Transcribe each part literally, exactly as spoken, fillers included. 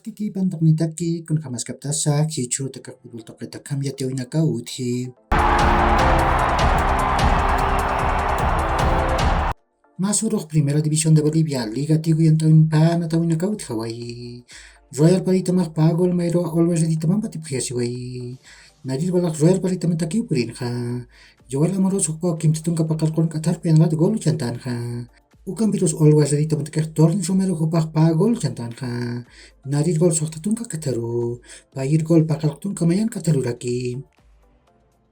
Tiki pantaqnitaki, kunjamaskaptasa jichhurutakax futbol tuqitakham yatiyawinakaw utji. Masurux Primera División de Bolivia, Liga Tigo yant'awin pä anatawinakaw utjawayi. Royal Paritamax pä gol mayruwa Always Readytamampa tipjiyasiwayi. Narir golax Royal Paritamatakiw purinxa. Joel Amoroso jupaw kimsa tunka paqallqun k'atharpi anlat gol uchantänxa. Ukampirus Always Readytamatakiq Torni Romero jupax pä gol uchantänxa. Narir gol suxta tunka k'atharu. Payir gol paqallq tunka mayan k'atharuraki.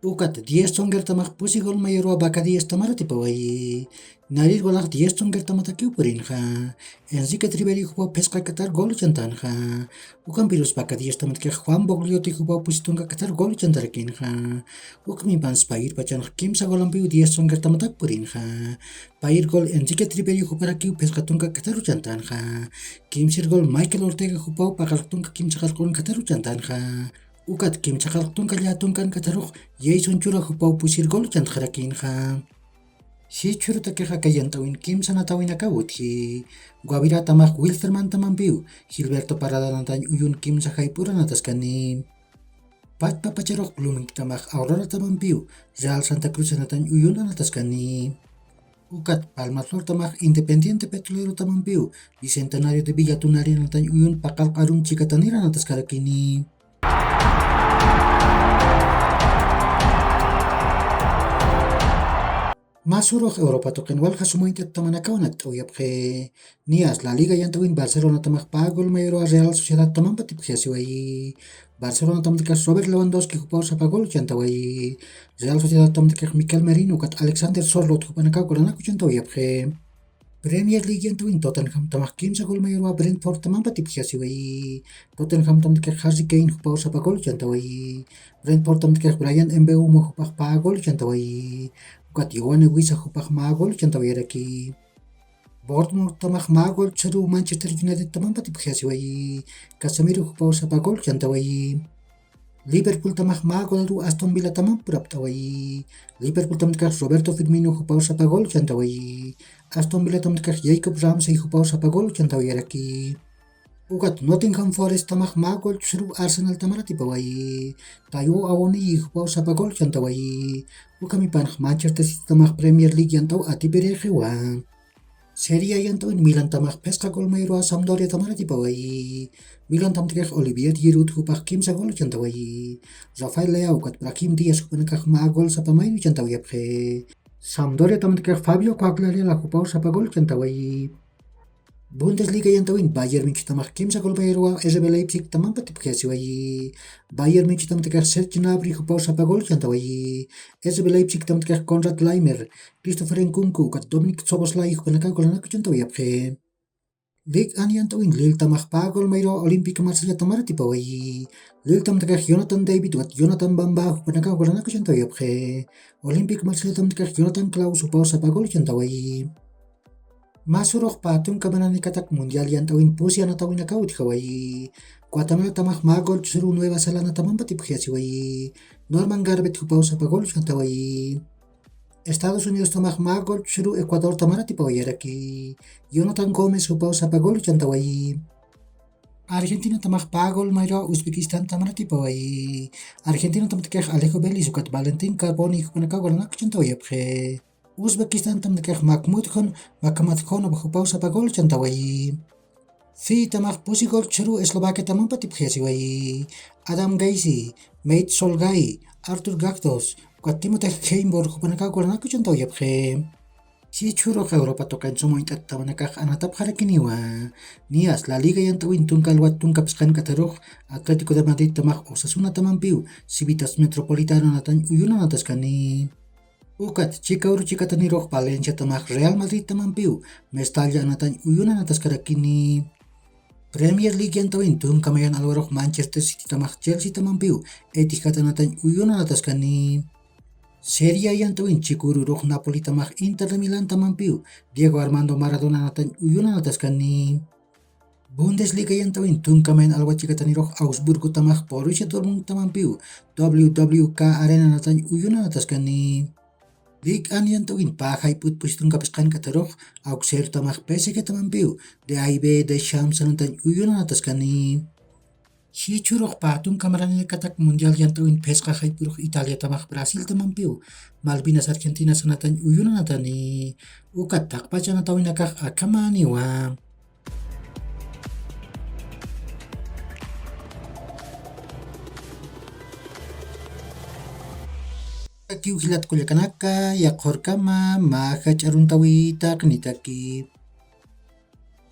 Ukat diez tsongertamax pusi gol mayruwa Vaca diez tamar atipawayi. Narir golax diez tsongertamatakiw purinxa. Enrique Triverio jupaw phisqa k'athar gol uchantänxa. Ukampirus Vaca diez tamatakiq Juan Bogliotti jupaw pusi tunka k'athar gol uchantarakinxa. Ukhamipans payir pachanx kimsa golampiw diez tsongertamatak purinxa. Payir gol Enrique Triverio juparakiw phisqa tunka k'athar uchantänxa. Kimsir gol Michael Ortega jupaw paqallq tunka kimsa qallqun k'athar uchantänxa. Ukat kimsa qallq tunka llätunkan k'atharux Jason Chura jupaw pusir gol uchantxarakinxa. Jichhurutakixa aka yant'awin kimsa anatawinakaw utji. Guaviratamax Wilstermantamampiw, Gilberto Parada anatañ uyun kimsa jayp'ur anataskani. Patpapacharux Bloomingtamax Auroratamampiw, Real Santa Cruz anatañ uyun anataskani. Ukat Palmaflortamax Independiente Petrolerotamampiw, Bicentenario de Villa Tunari anatañ uyun paqallq arun chikatanir anataskarakini. Masurux Europa tuqin walja suma int'at tamanakaw nakt'awayapxi. Niyas La Liga yant'awin Barcelonatamax pä gol mayruwa Real Sociedadtamampa tipjiyasiwayi. Barcelonatamatakiq Robert Lewandowski jupaw sapa gol uchantawayi. Real Sociedadtamatakiq Mikel Merino ukat Alexander Sörloth jupanakaw golanak uchantawayapxi. Premier League yant'awin Tottenhamtamax kimsa gol mayruwa Brentfordtamampa tipjiyasiwayi. Tottenhamtamatakiq Harry Kane jupaw sapa gol uchantawayi. Brentfordtamatakiq Bryan Mbeumo jupax pä gol uchantawayi. Ukat Yoane Wissa jupax mä gol uchantawayaraki. Bournemouth tamax mä gol ch'usaruw Manchester United tamampa tipjiyasiwayi. Casemiro jupaw sapa gol chantawayi. Liverpool tamax mä golaruw Aston Villa tamamp purapt'awayi. Liverpool tamtkax Roberto Firmino jupaw sapa gol chantawayi. Aston Villa tamtkax Jacob Ramsey jupaw sapa gol chantawayaraki. Ukat Nottingham Forest tamax mä gol ch'usaruw Arsenal tamar atipawayi. Taiwo Awoniyi jupaw sapa gol chantawayi. Ukhamipanx Manchester City tamax Premier League yant'aw atipirixiwa. Serie A yant'awin Milan tamax phisqa gol mayruwa Sampdoria tamar atipawayi. Milan tamtkax Olivier Giroud jupax kimsa gol chantawayi. Rafael Leao ukat Brahim Diaz jupanakax mä gol sapa mayru chantawayapxi. Sampdoria tamtkax Fabio Quagliarella jupaw sapa gol chantawayi. Bundesliga yant'awin Bayern Munich tamax kimsa gol mayruwa R B Leipzig tamampa tipjiyasiwayi. Bayern Munich tamtkax Serge Gnabry jupaw sapa gol chantawayi. R B Leipzig tamtkax Konrad Laimer, Christopher Nkunku ukat Dominik Szoboszlai jupanakax golanak uchantawayapxi. Ligue uno yant'awin Lille tamax pä gol mayruwa Olympique Marsella tamar atipawayi. Lille tamtkax Jonathan David ukat Jonathan Bamba jupanakax golanak uchantawayapxi. Olympique Marsella tamtkax Jonathan Clauss jupaw sapa gol chantawayi. Masurux pä tunka mananikatak mundial yant'awin pusi anatawinakaw utjawayi. Guatemala tamax mä gol ch'usaruw Nueva Zelanda tamampa tipjiyasiwayi. Norman Garbett jupaw sapa gol chantawayi. Estados Unidos tamax mä gol ch'usaruw Ecuador tamar atipawayaraki. Jonathan Gómez jupaw sapa gol chantawayi. Argentina tamax pä gol mayruwa Uzbekistan tamar atipawayi. Argentina tamtkax Alejo Vélez ukat Valentín Carboni jupanakax golanak chantawayapxi. Uzbekistan tamtkax Makhmudjon Makhmadjonov jupaw sapa gol chantawayi. Fi tamax pusi gol ch'usaruw Eslovaquia tamampa tipjiyasiwayi. Adam Gaisy, Mate Solgay, Artur Gaktos ukat Timotej Kheimbor jupanakax golanak uchantawayapxi. Jichhürux Europa tuqin suma uñt'at tamanakax anatapxarakiniwa. Niyas La Liga yant'awin tunka alwat tunka phisqan k'atharux Atlético de Madrid tamax Osasuna tamampiw Civitas Metropolitano anatañ uyun anataskani. Ukat chika uru chikatanirux Valencia tamax Real Madrid tamampiw Mestalla anatañ uyun anataskarakini. Premier League yant'awin tunka mayan alwarux Manchester City tamax Chelsea tamampiw Etihad anatañ uyun anataskani. Serie A yant'awin chika ururux Napoli tamax Inter de Milán tamampiw Diego Armando Maradona anatañ uyun anataskani. Bundesliga yant'awin tunka mayan alwat chikatanirux Augsburgo tamax Borussia Dortmund tamampiw W W K Arena anatañ uyun anataskani. Ligue uno yant'awin pä jayp'ut pusi tunka phisqan k'atharux Auxerre tamax P S G tamampiw D A I B Deschamps anatañ uyun anataskani. Jichhurux patunka maranirakatak mundial llant'awin phisqa jayp'urux Italiatamax Brasiltamampiw, Malvinas Argentinas sanatañ uyunanatani, ukat taqpachanatawinakax akhamaniwa. Kiw jilat kullakanaka, yaqhurkama mä jach'aruntawitaq nitaki.